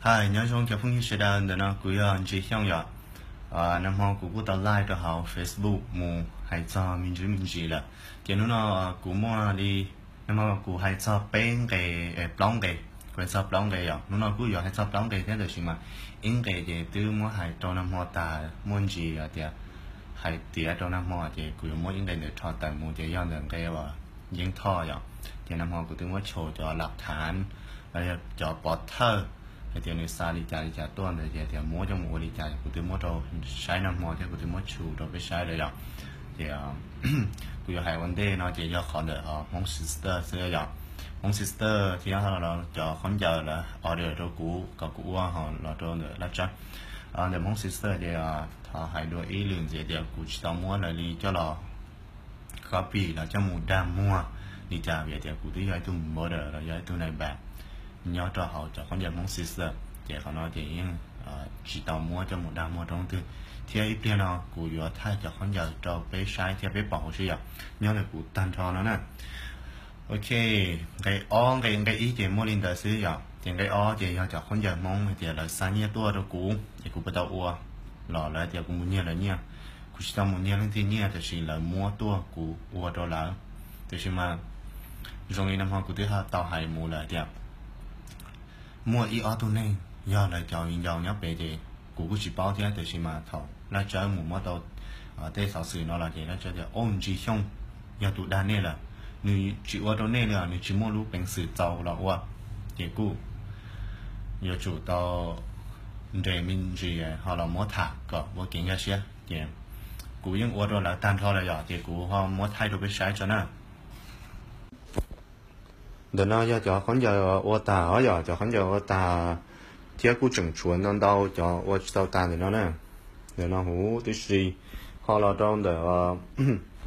Hi, nyob zoo cov phooj ywg sawv daws, ntawm no kuv yog Ntsis Xyooj yom. Nag hmo kuv kuj tau live rau hauv Facebook mus hais txog me ntsis me ntsis lawm. Ces hnub no kuv muaj li, nag hmo kuv hais txog peb nqe, plaub nqe, kuv hais txog plaub nqe yom. Hnub no kuj yuav hais txog plaub nqe thiab, tab sis mas ib nqe ces twb muab hais rau nag hmo tas, muaj ntsis tias hais tiav rau nag hmo, ces kuv yuav muab ib nqe ntawd rho tawm mus, ces yog ntawm nqe uas Yeeb Thoj yom. Ces nag hmo kuv twb muab tshow cov lam thav los yog cov pov thawj hais tias nws xa li cas li cas tuaj ntawd, ces tias muab coj mus ua li cas, kuv twb muab rau saib nag hmo thiab kuv twb muab tshow rau peb saib lawm yom. Ces kuv yuav hais ua ntej no ces yog qhov ntawm Hmoob Sister xwb yom. Hmoob Sister thiab cov khaub ncaws lawv order rau kuv kom kuv ua ho los rau ntawm Laj Tsawb. Ntawm Hmoob Sister ces thov hais dua ib lwm ntxiv tias kuv tsis tau muab lawv li coj los copy los coj mus dag muag li cas, vim tias kuv twb yog ib tug model los yog ib tug nai npas nyob rau hauv cov khaub ncaws Hmoob Sister, ces qhov no ces yeej tsis tau muab coj mus dag muag rau leej twg. Thiab ib pliag no kuv yuav thaij cov khaub ncaws rau peb saib thiab peb pom hauv sib yom, nyob ntawm kuv tag nrho no na. Ok, nqe ob, nqe nqe ib ces muaj li ntawd xwb yom. Ces nqe ob ces yog cov khaub ncaws Hmoob hais tias lawv xa nyiaj tuaj rau kuv ces kuv puas tau ua, los lawv hais tias kuv mus nyiag lawv nyiaj. Kuv tsis tau mus nyiag leej twg nyiaj, tab sis lawv muab tuaj kuv ua rau lawv. Tab sis mas zoo li nag hmo kuv twb tau hais mus lawm tias muaj ib ob tug neeg yog lawv cov viv ncaus nyob pem ces kuv kuj tsis paub thiab, tab sis mas thaum Laj Tsawb mus muab tau tej xov xwm no los ces Laj Tsawb tias, Au, Ntsis Xyooj yog tus dag nej lawm, nws tsis ua rau nej li os, nws tsis muaj lub peev xwm txaus los ua. Ces kuj yuav tsum tau nres me ntsis ho los muab tham kom ua kev nkag siab. Ces kuv yeej ua rau lawv tag nrho lawm yom, ces kuv ho muab thaij rau peb saib tso na. Ntawm no yog cov khaub ncaws ua tag os yom, cov khaub ncaws ua tag thiab kuj tseem tshuav ntau ntau cov ua tsis tau tag ntawm no na. Ntawm no huv tib si, ho los rau ntawm,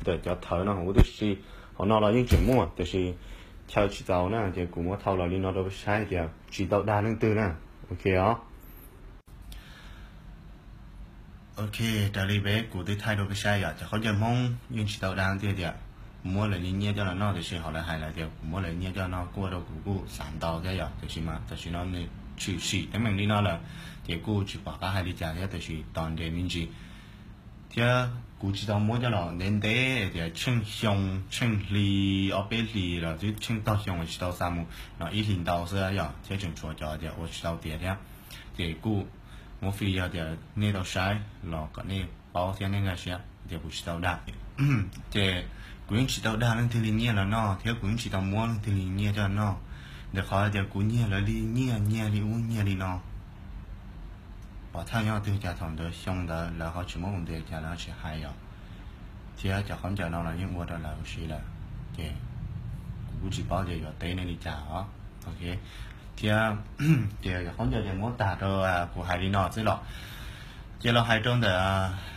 ntawm cov thawv no huv tib si, hauv no los yeej tseem muaj tiam sis chaw tsis txaus na, ces kuv muab thau los li no rau peb saib tias tsis tau dag leej twg na. Ok os. Ok, raws li peb kuv twb thaij rau peb saib yom, cov khaub ncaws Hmoob yeej tsis tau dag leej twg tias muab lawv li nyiaj coj los noj, tiam sis ho lawv hais lawm tias kuv muab lawv nyiaj coj los noj kuj ua rau kuv kuj xav ntau thiab yom, tiam sis mas tam sim no nws tshwm sim teeb meem li no lawm, ces kuj tsis pom qab hais li cas thiab, tiam sis tos nres me ntsis. Thiab kuv tsis tau muab coj los ntev ntev tias tsheej xyoo tsheej hli, ob peb hlis los twb tsheej tog xyoo tsis tau xa mus no, ib hlis ntau xwb yom, thiab tseem tshuav cov tias ua tsis tau tiav thiab. Ces kuj muab free yog tias nej tau saib los kom nej paub thiab nej nkag siab tias kuv tsis tau dag. Ces kuv yeej tsis tau dag leej twg li nyiaj los noj thiab kuv yeej tsis tau muab leej twg li nyiaj coj noj. Ntawm qhov tias kuv nyiag lawv li nyiaj, nyiag li ub nyiag li no, pov thawj nyob twg cas thaum ntawd xyoo ntawd lawv ho tsis muab mus ntes cas lawv ho tsis hais os. Thiab cov khaub ncaws no los yeej ua rau lawv huv si lawm, ces kuv kuj tsis paub tias yuav teb nej li cas os. Thiab ces cov khaub ncaws ces muab tag rau, kuv hais li no xwb los ces los hais rau ntawm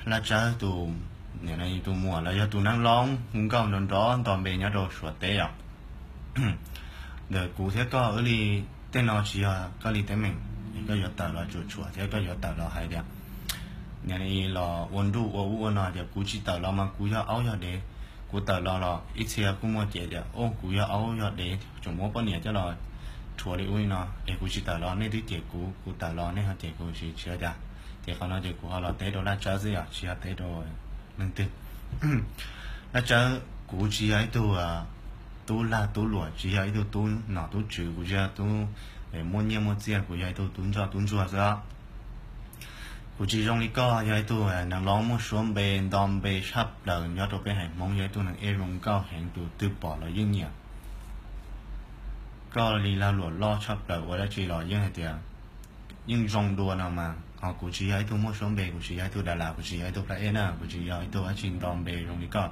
Laj Tsawb tus, tus muam los yog tus neeg loob hu nkauj nrov nrov nto npe nyob rau Suav teb os. Ntawm kuv thiab koj wb li, tej no tsis yog koj li teeb meem, koj yuav tawm los tsuam tshuam thiab koj yuav tawm los hais tias, niam los ua nruj ua ub ua no tias kuv tsis tawm los mas kuv yog aub yog dev. Kuv tawm los los ib txhia kuj muaj cev tias, Au, kuv yog aub yog dev, tseem muab poj niam coj los rhuav li ub li no es kuv tsis tawm los nej twb cem kuv, kuv tawm los nej ho cem kuv, tsis tsis ua cas. Ces qhov no ces kuv ho los teb rau Laj Tsawb xwb yom, tsis yog teb rau leej twg. Laj Tsawb, kuv tsis yog ib tug tub lag tub luam, tsis yog ib tug tub nom tub tswv, kuv tsis yog tub muaj nyiaj muaj txiaj, kuv yog ib tug tub ntsoj tub ntsuag xwb. Kuv tsis zoo li koj, yog ib tug neeg loob muaj suab npe nto npe tshaj plaws nyob rau peb haiv Hmoob, yog ib tug neeg ej zoo nkauj heev, tus twg pom los yeej nyiam. Koj li lag luam loj tshaj plaws, ua dab tsi los yeej hais tias yeej zoo dua no mas, ho kuv tsis yog ib tug muaj suab npe, kuv tsis yog ib tug dav las, kuv tsis yog ib tug plab ej na, kuv tsis yog ib tug dab tsi nto npe zoo li koj.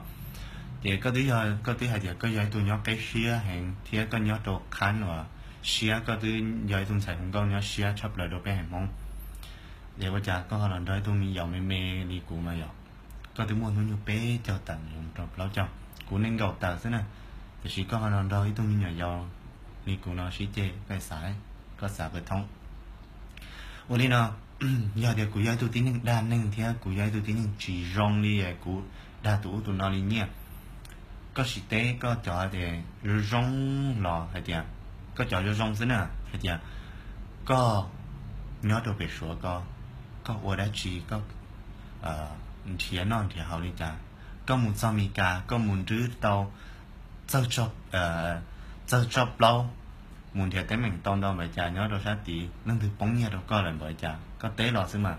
Ces koj twb yog, koj twb hais tias koj yog ib tug nyob qeb siab heev thiab koj nyob rau qhab uas siab, koj twb yog ib tug ntxhais hu nkauj nyob siab tshaj plaws rau peb haiv Hmoob. Es ua cas koj ho los nrog ib tug me yaus me me li kuv mas yom? Koj twb muaj hnub nyoog peb caug tawm mus rau plaub caug, kuv nees nkaum tawm xwb na, tiam sis koj ho los nrog ib tug me nyuam yaus li kuv no sib ceg, koj xav, koj xav pes thoob. Ua li no, yog tias kuv yog ib tug tib neeg dag neeg thiab kuv yog ib tug tib neeg tsis zoo li kuv dag tus ub tus no li nyiaj, koj sim teb koj cov tias zoo zoo los hais tias, koj cov zoo zoo xwb na, hais tias koj Nyob rau pem Suav ko, koj ua dab tsi, koj nrhiav noj nrhiav haus li cas? Koj mus txog Mes Kas koj mus nrhiav tau txawj tso plaub, mus nrhiav teeb meem tau ntau npaum cas nyob rau sab tid, leej twg poob nyiaj rau koj lawm npaum cas koj teb los xwb mas.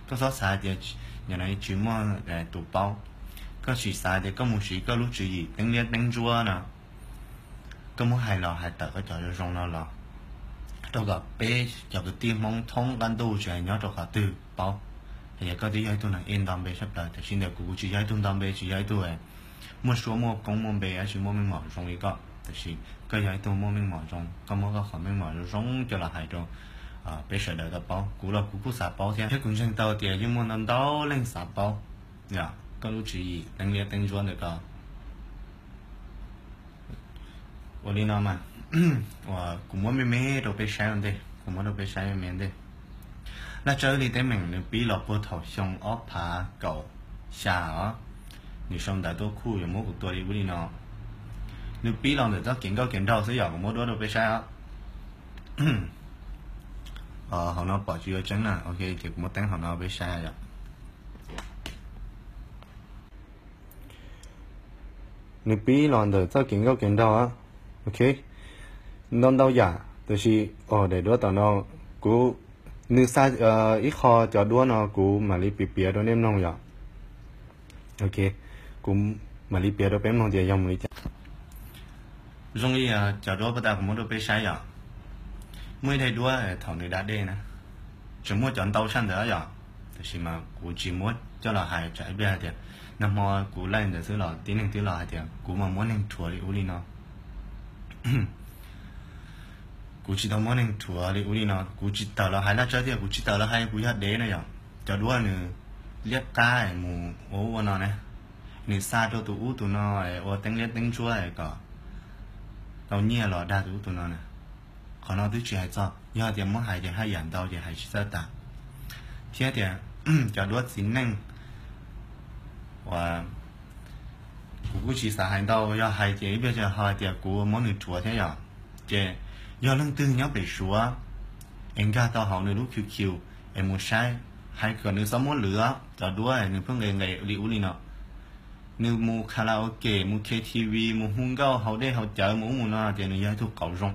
Koj txhob xav tias nim no tsis muaj tus paub. Koj tsis xav tias koj mus siv koj lub tswv yim teeb liab teeb ntsuab no, koj muab hais los hais tawm koj cov zoo zoo no los, rau kom peb cov kwv tij Hmoob thoob qab ntuj tsis hais nyob rau qhov twg paub. Yog koj twb yog ib tug neeg ej nto npe tshaj plaws, tam sim ntawd kuv kuv tsis yog ib tug nto npe, tsis yog ib tug muaj suab muaj koob muaj npe, tsis muaj meej mom zoo li koj, tab sis koj yog ib tug muaj meej mom zoo, koj muab koj qhov meej mom zoo zoo coj los hais rau peb sawv daws tau paub. Kuv los kuv kuj xav paub thiab, thiab kuv ntseeg tau tias yeej muaj ntau ntau leej xav paub koj lub tswv yim teeb liab teeb ntsuab ntawm ko. Ua li no mas, kuv muab me me rau peb saib ua ntej, kuv muab rau peb saib me me ntej. Laj Tsawb li teeb meem nws pib los puag thaum xyoo ob phav kaum xya os, nws sau ntawv tuaj kuj yuav muab kuv tua li ub li no. Nws pib los ntawm txoj kev nkauj kev nraug xwb yom, kuv muab duab rau peb saib os. Hauv no pom tsis yuav tseeb na, ok, ces kuv muab teeb hauv no peb saib yom. Nws pib los ntawm txoj kev nkauj kev nraug, ok, ntau ntau yam, tab sis daim duab tom no, kuv, nws xa ib qho cov duab no kuv mam li piav piav rau nej mloog yom. Ok, kuv mam li piav rau peb mloog tias yog mus li cas. Zoo li cov duab puag ta kuv muab rau peb saib yom. Muaj ib daim duab thaum nws da dej na, tseem muaj cov ntau tshaj ntawd yom, tab sis mas kuv tsis muab coj los hais tsam ib pliag hais tias, nag hmo kuv laij ntawd xwb los tib neeg twb los hais tias kuv mas muab neeg rhuav li ub li no. Kuv tsis tau muab neeg rhuav li ub li no, kuv tsis tawm los hais Laj Tsawb thiab, kuv tsis tawm los hais kuv yog dev no yom. Cov duab nws liab qab mus ua ub ua no na, nws xa rau tus ub tus no ua teeb liab teeb ntsuab kom tau nyiaj los dag tus ub tus no na. Qhov no twb tsis hais txog, yog tias muab hais ces haj yam ntau ces hais tsis txawj tas. Thiab tias cov duab txiv neej uas kuv kuj tsis xav hais ntau, yog hais ces ib pliag ho hais tias kuv muab nws rhuav thiab yom. Ces yog leej twg nyob pem Suav es nkag tau hauv nws lub Q Q es mus saib, hais kom nws txhob muab lwv cov duab nws pheej nqe nqe li ub li no. Nws mus karaoke, mus K T V, mus hu nkauj haus dej haus cawv mus ub mus no ces nws yog ib tug qauv zoo.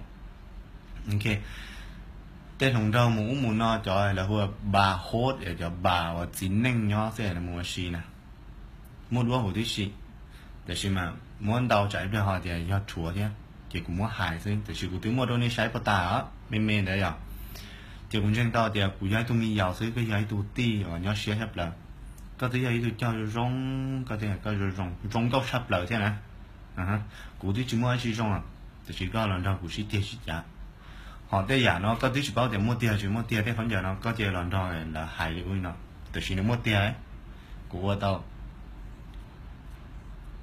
Tej hluas nraug mus ub mus no cov lawv hu ua ba hot, cov ba uas txiv neej nyob xwb mus ua si na, muaj duab huv tib si. Tab sis mas muab ntau tsam ib pliag ho tias yog rhuav thiab, ces kuv muab hais xwb, tab sis kuv twb muaj rau nej saib puag ta me me ntawd yom. Ces kuv ntseeg tau tias kuv yog ib tug me yaus xwb, koj yog ib tug tij uas nyob siab tshaj plaws. Koj twb yog ib tug coj zoo zoo, koj twb yog koj zoo zoo, zoo nkauj tshaj plaws thiab na. Kuv twb tsis muaj dab tsi zoo, tab sis koj los nrog kuv sib ceg sib cav. Ho tej yam no koj twb tsis paub tias muaj tiag tsis muaj tiag, tej khaub ncaws no koj cia los nrog lawv hais li ub li no, tab sis nws muaj tiag, kuv ua tau.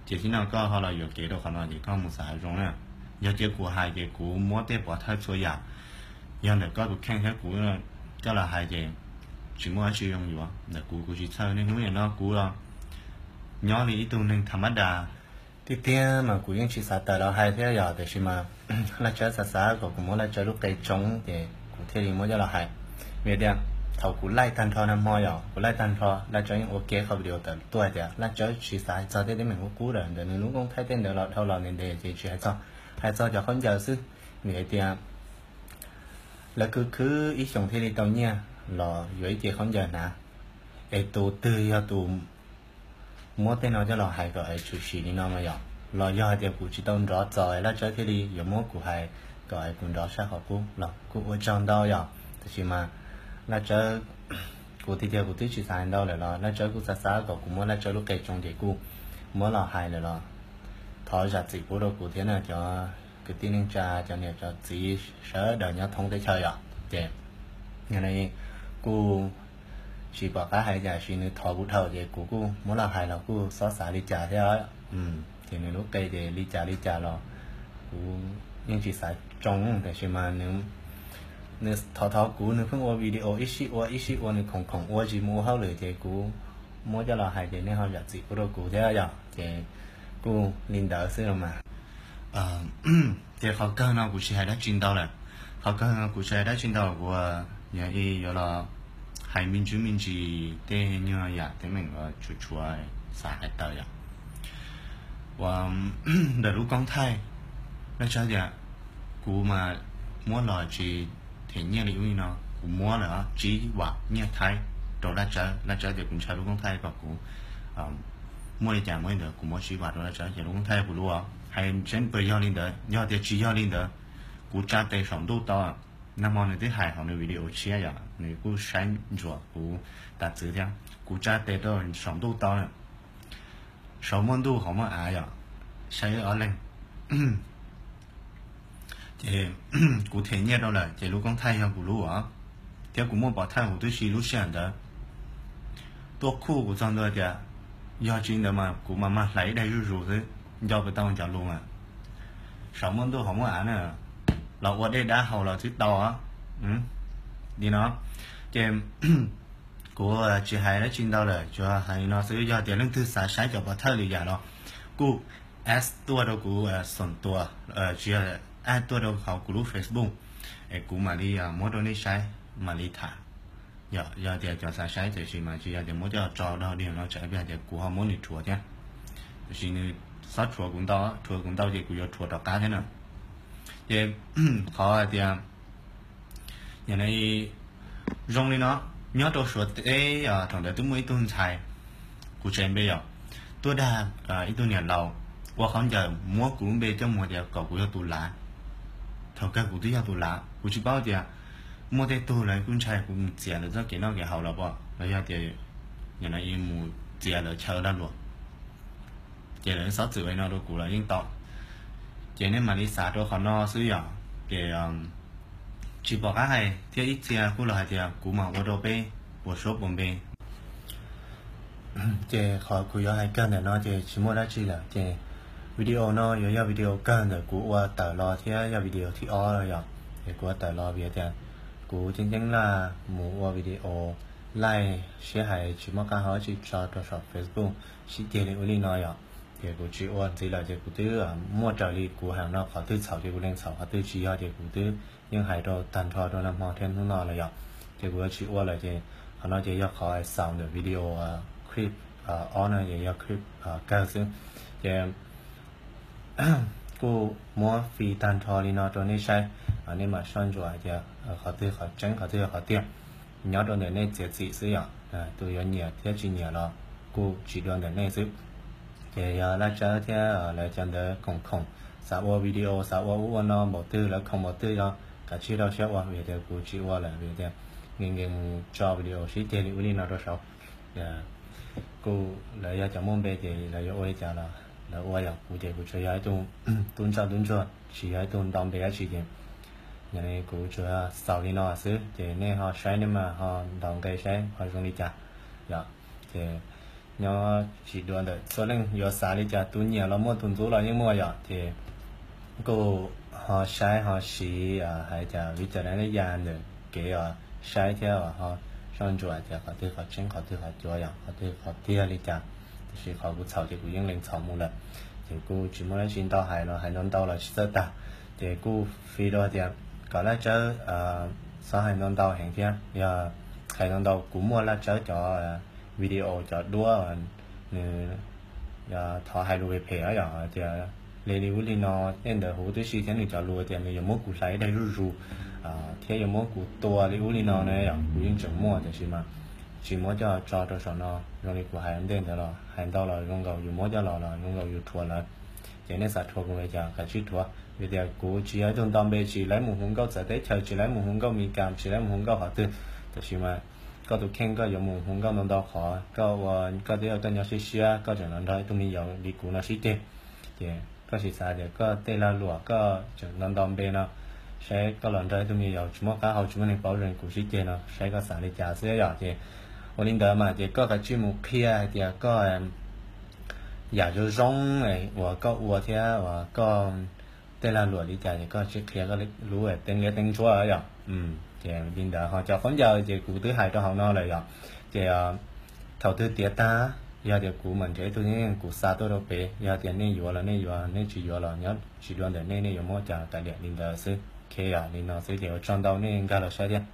Ces tib no koj ho los yuam kev rau qhov no ces koj mus xav zoo na. Yog cia kuv hais ces kuv muab tej pov thawj txhua yam, yog ntawm koj tus kheej thiab kuv coj los hais ces tsis muaj dab tsi zoo yuav. Ntawm kuv, kuv tsis txhawj, niaj hnub nim no kuv los nyob li ib tug neeg tham mab das. Tiag tiag mas kuv yeej tsis xav tawm los hais thiab yom, tab sis mas Laj Tsawb xav xav kom kuv muab Laj Tsawb lub qe tsoo ces kuv thiaj li muab coj los hais. Vim tias thaum kuv laij tag nrho nag hmo yom, kuv laij tag nrho, Laj Tsawb yeej ua ke qhov video tawm tuaj hais tias Laj Tsawb tsis xav hais txog tej teeb meem qub qub lawm, ntawm nws lub koob thaij tej ntawd los dhau los ntev ntev ces tsis hais txog, hais txog cov khaub ncaws xwb. Vim hais tias lawv khwv khwv ib xyoos thiaj li tau nyiaj los yuav ib ce khaub ncaws hnav, es tus twg yog tus muab tej no coj los hais kom es tshwm sim li no mas yom, los yog hais tias kuv tsis tau nrov txaus es Laj Tsawb thiaj li yuav muab kuv hais kom es kuv nrov sab qhov qub los kuj ua tsaug ntau yom. Tab sis mas Laj Tsawb, kuv tiag tiag kuv twb tsis xav hais ntau lawm los Laj Tsawb kuj xav xav kom kuv muab Laj Tsawb lub qe tsoo ces kuj muab los hais lawm los thov zam txim pub rau kuv thiab na cov kwv tij neej tsa, cov niam cov txiv sawv daws nyob thoob teb chaws yom. Ces kuj tsis pom qab hais cas, sis nws thov kuv dhau ces kuv kuj muab los hais los kuj xob xav li cas thiab. Ces nws lub qe ces li cas li cas los kuv yeej tsis xav tsoo, tab sis mas nws thov thov kuv, nws pheej ua video ib sij ua ib sij ua, nws khoom khoom ua tsis mus ua hauj lwm ces kuv muab coj los hais ces nej ho zam txim pub rau kuv thiab yom. Ces kuj li ntawd xwb los mas. Ces qhov kawg no kuv tsis hais dab tsi ntau lawm. Qhov kawg kuv tsis hais dab tsi ntau, kuv yog ib yuav los hais me ntsis me ntsis tej nyuag yam teeb meem uas tshuav tshuav xav hais tawm yom. Uas ntawm lub koob thaij, Laj Tsawb tias kuv mas muab los tsis them nyiaj li ub li no, kuv muab lawm tsib vam nyiaj Thaib rau Laj Tsawb. Laj Tsawb tias kuv ntshaw lub koob thaij kom kuv muaj li cas muaj li ntawd, kuv muab tsib vam rau Laj Tsawb ces lub koob thaij yog kuv lub os. Hais tseeb puas yog li ntawd? Yog tias tsis yog li ntawd, kuv tsa tes saum ntuj tau. Nag hmo nws twb hais hauv nws video tshiab yom, nws kuj saib ntsuas kuv tas txwv thiab. Kuv tsa tes rau saum ntuj tau na, saum muaj ntuj hauv muaj av yom, saib wb ob leeg. Ces kuv them nyiaj rau lawm ces lub koob thaij yog kuv lub os, thiab kuv muaj pov thawj huv tib si lub sij hawm ntawd. Tuaj khuj kuv txog ntua tias, yog tsis ntawd mas kuv mas mag hlais ib daig zuj zus xwb, nco puas tau cov lus mas, saum muaj ntuj hauv muaj av na, los ua dej dab haus los twb tau li no. Ces kuv tsis hais dab tsi ntau lawm, tsuas hais li no xwb. Yog tias leej twg xav saib cov pov thawj li yam los kuj add tuaj rau kuv xoom tuas, tsis yog, add tuaj rau hauv kuv lub Facebook es kuv mam li muab rau nej saib, mam li tham. Yog tias cov xav saib tiam sis mas tsis yog tias muab coj tso dog dig no tsam ib pliag tias kuv ho muab nws rhuav thiab. Tiam sis nws xob rhuav kuv ntau, rhuav kuv ntau ces kuv yuav rhuav rov qab thiab na. Ces qhov hais tias, yog zoo li no, nyob rau Suav teb thaum ntawd twb muaj ib tug ntxhais, kuv tseg npe yom, tuaj dag ib tug niam laus ua khaub ncaws muab kuv lub npe coj mus tias kom kuv yog tus lav. Thaum kawg kuv twb yog tus lav, kuv tsis paub tias muaj tej tug lawv kuj ntshai kuv mus txiav lawv txoj kev noj kev haus los pom, los yog tias mus txiav lawv chaw lag luam. Ces lawv xob txwm ua li no rau kuv los yeej tau. Ces nej mam li xav rau qhov no xwb yom. Ces tsis pom qab hais thiab, ib txhia kuj los hais tias kuv mam ua rau peb puas suab puas npe. Ces qhov kuv yuav hais kawg ntawm no ces tsis muaj dab tsi lawm. Ces video no yuav yog video kawg ntawm kuv ua tawm los thiab yog video thib ob yom. Ces kuv ua tawm los vim tias kuv ceeb ceeb laj mus ua video laij siab hais tsis muaj qab hau tsi tso rau saum Facebook sib ceg li ub li no yom. Ces kuv tsis ua ntxiv lawm ces kuv twb muaj raws li kuv hais no, qhov twg txhaum ces kuv lees txhaum, qhov twg tsis yog ces kuv twb yeej hais rau tag nrho rau nag hmo thiab hnub no lawm yom. Ces kuv yuav tsis ua lawm ces qhov no ces yog qhov xaus ntawm video clip ob no ces yog clip kawg xwb. Ces kuj muab fi tag nrho li no rau nej saib, nej mam soj ntsuam hais tias qhov twg qhov tseeb qhov twg yog qhov tiag. Nyob rau ntawm nej txiav txim xwb yom, tus yuav nyiam thiab tsis nyiam los kuj tsis dua ntawm nej xwb. Ces yog Laj Tsawb thiab lawv cov ntawd khoom khoom, xav ua video xav ua ub ua no npaum twg lawv khoom npaum twg los kav tsij rau siab ua, vim tias kuv tsis ua lawm vim tias nkees nkees mus tso video sib ceg li ub li no rau saud. Kuj lawv yog cov muaj npe ces lawv yuav ua li cas los lawv ua, yog kuv ces kuv tsuas yog ib tug tub ntsoj tub ntsuag tsis yog ib tug nto npe dab tsi ces kuv tsuas xaus li no xwb ces nej ho saib nej mas ho ntaus nqe saib ho zoo li cas yom. Ces nyob tsis dua ntawm txhua leej yuav xav li cas, tus nyiam los muaj tus ntxub los yeej muaj yom. Ces kuj ho saib ho siv hais tias vim cov dab li yam ntawm kev os saib thiab ho soj ntsuam tias qhov twg qhov tseeb qhov twg qhov cuav yom, qhov twg qhov tiag li cas. Tiam sis qhov kuv txhaum ces kuv yeej lees txhaum mus lawm. Ces kuj tsis muaj dab tsi ntau, hais los hais ntau ntau los tsis txawj tag. Ces kuj fi rau tias kom Laj Tsawb txhob hais ntau ntau heev thiab, yog hais ntau ntau kuv muaj Laj Tsawb cov video cov duab, nws thov hais lus phem phem yom, tias li li ub li no tej ntawd huv tib si thiab nws cov lus tias nws yuav muab kuv hlais ib daig zuj zus thiab yuav muab kuv tua li ub li no na yom, kuv yeej tseem muaj tiam sis mas tsis muab coj tso rau saum no. Zoo li kuv hais ua ntej ntawd los hais ntau los zoo nkaus yus muab coj los los zoo nkaus yus rhuav lawv. Ces nej xav rhuav kuv li cas kav tsij rhuav, vim tias kuv tsis yog ib tug nto npe, tsis laib mus hu nkauj txawv teb chaws, tsis laib mus hu nkauj Mis Kas, tsis laib mus hu nkauj qhov twg. Tiam sis mas koj tus kheej koj yuav mus hu nkauj ntau ntau qhov, koj ua koj twb yog koj nyob siab siab, koj tseem los nrog ib tug me yaus li kuv no sib ceg. Ces koj sim xav tias koj tej lag luam koj tseem nto nto npe no, saib koj los nrog ib tug me yaus tsis muaj qab hau tsis muaj neeg paub zoo kuv sib ceg no, saib koj xav li cas xwb yom. Ces ua li ntawd mas ces koj kav tsij mus qhia hais tias koj yam zoo zoo uas koj ua thiab uas koj tej lag luam li cas ces koj tsis qhia koj lub teeb liab teeb ntsuab yom. Ces li ntawd ho cov khaub ncaws ces kuv twb hais rau hauv no lawm yom. Ces thaum twg tiav tag, yog tias kuv mam nrhiav ib tug yeej kuv xa tuaj rau pem, yog tias nej yuav los nej yuav, nej tsis yuav los nyob tsis dua ntawm nej, nej yuav muab cas tas liam li ntawd xwb. Ok, li no xwb ces ua tsaug ntau nej nkag los saib thiab.